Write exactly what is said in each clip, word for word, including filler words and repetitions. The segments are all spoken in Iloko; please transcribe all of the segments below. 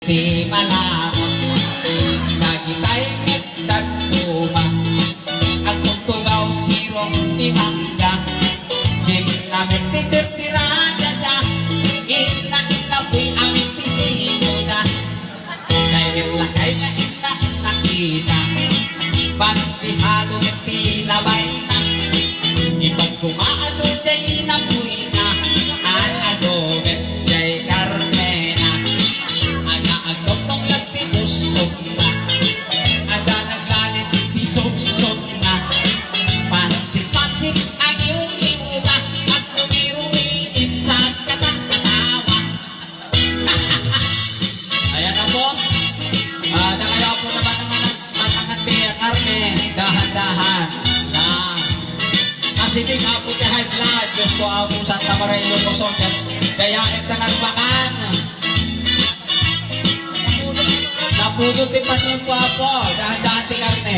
ti malamon. Dagitay met dadduma, agtugtugaw sirok ti mangga. Ginnamet ti tirtirada da, inna-inna puy-am ti sinoda. Daymet lakay nga inna-inna kita, bantihado met ti labayna. Ipagkumaado jay napuyna, an-ado met jay karnena. Adda agtoktok latta ti pusotna, adda naglanit ti supsotna. Pansit-pansit, agiw-iwda, agrumirumiit sa katakatawa. Ayan na po. Ah, nakalaw po naman ang anak, ang anak ni Carmen. Dahan-dahan. Ah. Kasi di nga po ti high blood. Diyos ko, Apo, Santa Maria, Ilocos Sur. Kaya ito nagbakan. Napudot ti patimpo, Apo. Dahan-dahan ti karne.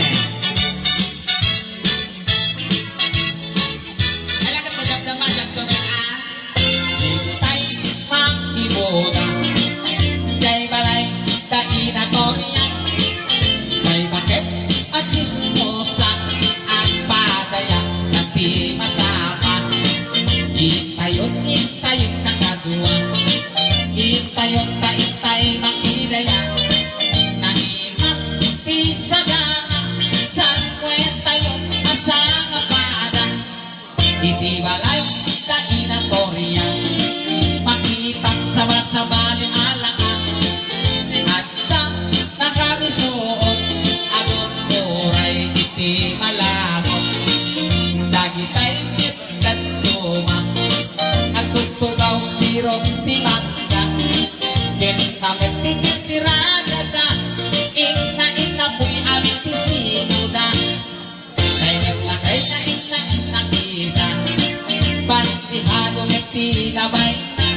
Talaga, madamdama, dakto na ka. Tay, makimuna. Tay, balay, tay, inatorian. Tay, bakit, a chismosa. Agpadaya, dati masama. Itayot, itayot, kakadua. Itayot, tay, tay, makidaya. Naimas, ti sagana. Sa kwentayon, a sangapada. Iti balay da inatorian, makitak sabasabali a laang. Adda nakabisuot, agurguray iti malamon. Dagitay ket dadduma, agtugtugaw sirok ti mangga. Ket namet ti tirtirada da, inna-inna puy-am ti sinoda. Kay naglakay na inna-inna kita, bantihado met ti labayna.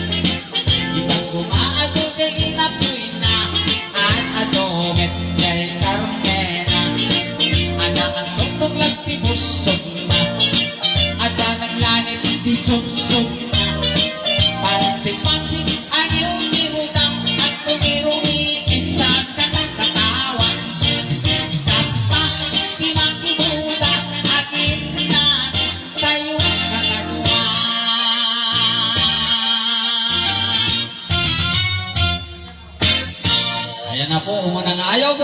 Ita kumaado jay inapuyna, an-ado met jay karnena. Adda agtoktok latta ti pusotna, adda naglanit ti supsopna. Pansit-pansit, agiw-iwda, agrumirumiit sa katakatawa. Kasta ti makibuda, aginnanit tayo kakadua. Ayan na po, umuna nga ayog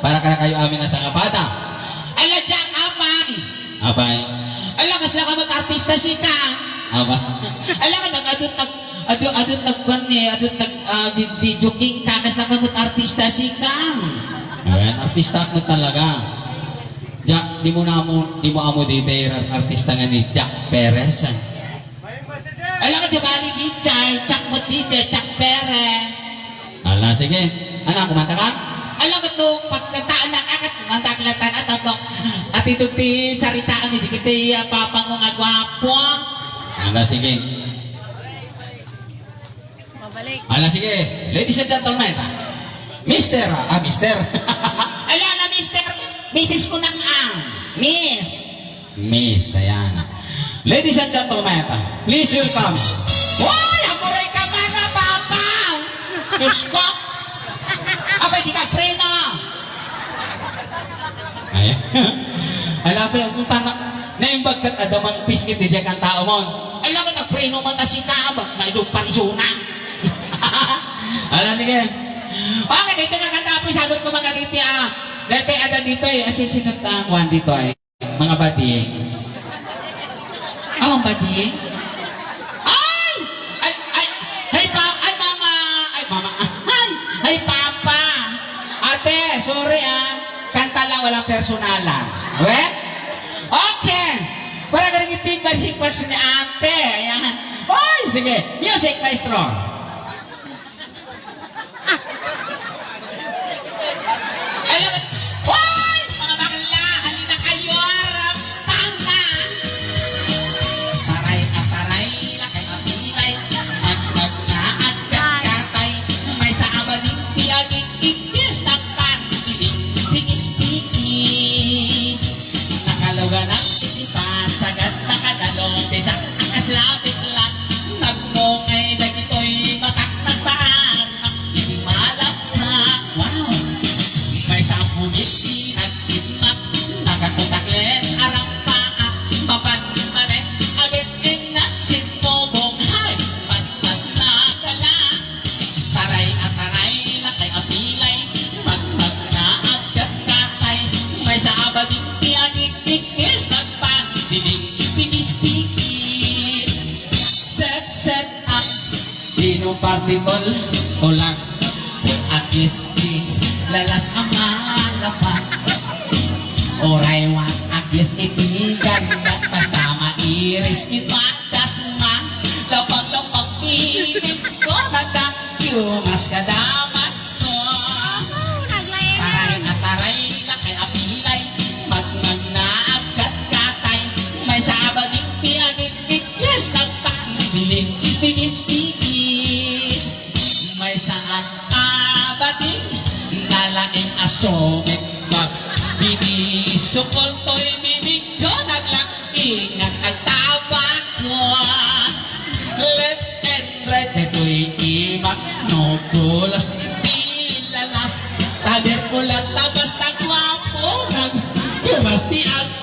para kadakayo amin a sangapada. Ala, Jack, apay. Apay. Ala, kasla ka met artista sika. Apa? Ala, ka nag-adut nag-, adu-, adut nagkuan ni, adut nag-, ah, vid-, video king ka, kasla ka met artista sika. Ayan, artista ka talaga. Jack, di mo na amo, di mo amo ditoy artista nga ni Jack Perez. Ala ka, di bali, D J, Jack mo, D J, Jack Perez. Ala, sige. Ala, kumanta ka? Ala, kato, pagkataanak, akat, kumanta ka lang, ato, ato. Attitude ti sarita, ano, di kita, iya, papa mo nga gwapo. Ala, sige. Mabalik. Ala, sige. Ladies and gentlemen, Mister, ah, Mister. Ala, na, Mister. Misis ko nang, ah, Miss. Miss, ayan. Ladies and gentlemen, please welcome. Hoy, aguray ka man, Papa! Diyos ko! Abay, di ka preno! Ay. Ala, pe, kung tana, naimbag kat adaman piskit di dyan kang tao mo. Ala, ka nagpreno man ta si Kaba, may doon parisuna. Ala, sige. Okay, dito nga kanta, sagot ko mga dito, ah. Dito, ada dito, eh. Asi, sinunod ta, kuhan dito, eh. Mga bading. Oh, bading? Ay! Ay, ay, ay, pa-, ay, mama! Ay, mama! Ay! Ay, papa! Ate, sorry, ah. Kanta lang, walang personalan. We? Okay. Para garing iti bading pas ni ate. Ayan. Oy, sige. Music, maestro. Hello, hoy, mga bakla, halina kayo, rampang na. Taray, ataray, lakay, apilay, magmagna, agkat, katay, may sa abading, ti aging, igis, takpan, tiling, tingis, tingis. Nakalugan ang titipa, sagad, nakadalo, pisa, akas, lapit, lak, nagmungay, dagitoy, Tol, tulag, agis ti lalas a malapag. Uray wa agis iti ganda, basta mairis ti patas man. Lapag-lapag piling ko, nagkayumas ka damat ko. Taray a taray, lakay a pilay, magmagna agkatkatay, maysa a bading ti agik-, ikis, nagpang, biling, bigis-bigis. Maysa a bading, nalaing a sumimbag. Bibisukol toy bibigko, naglaing agtabakko. Left and right, detoy imak, no pulos ti lalas. Taberkulat, tabas, taguapo, nagkumas ti ag-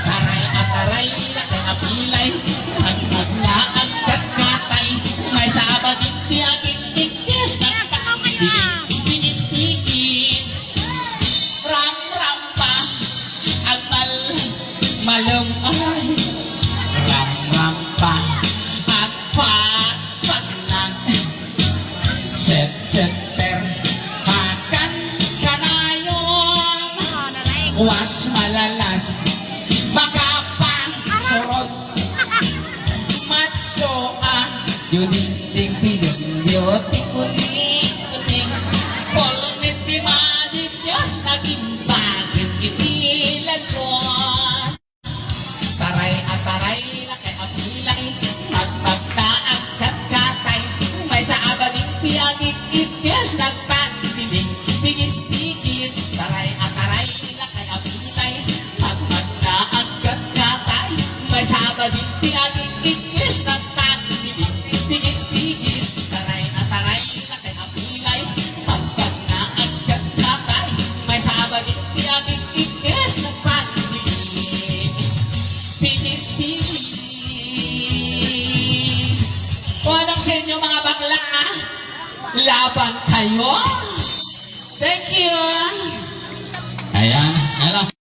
Taray a taray, lakay a pilay, agmagna agkatkatay, maysa a bading ti agik-, ikis, nagpang, bigis-bigis. Ramrampa, agmal-, malem-, ay. Ramrampa, agpatpatnang. Setsetter, hakan kanayon. Was malalas, makapasurot. Matso a, yuding ding ding, beauty kuning kuning. Pulnit ti Madi Dios, naging bagit iti lalgos. Taray a taray, lakay a pilay, magmagna agkatkatay, maysa a bading ti agik-, ikis, nagpang, biling, bigis-bigis. Taray a taray, lakay a pilay, magmagna agkatkatay, maysa a bading ti agik-, ikis, nagpang, biling, bigis-bigis. Taray a taray, lakay a pilay, magmagna agkatkatay, maysa a bading ti agik-, ikis, nagpang, biling, bigis-bigis. O, anong sa inyo, mga bakla, ah? Laban kayo? Thank you. Ayan. Hello.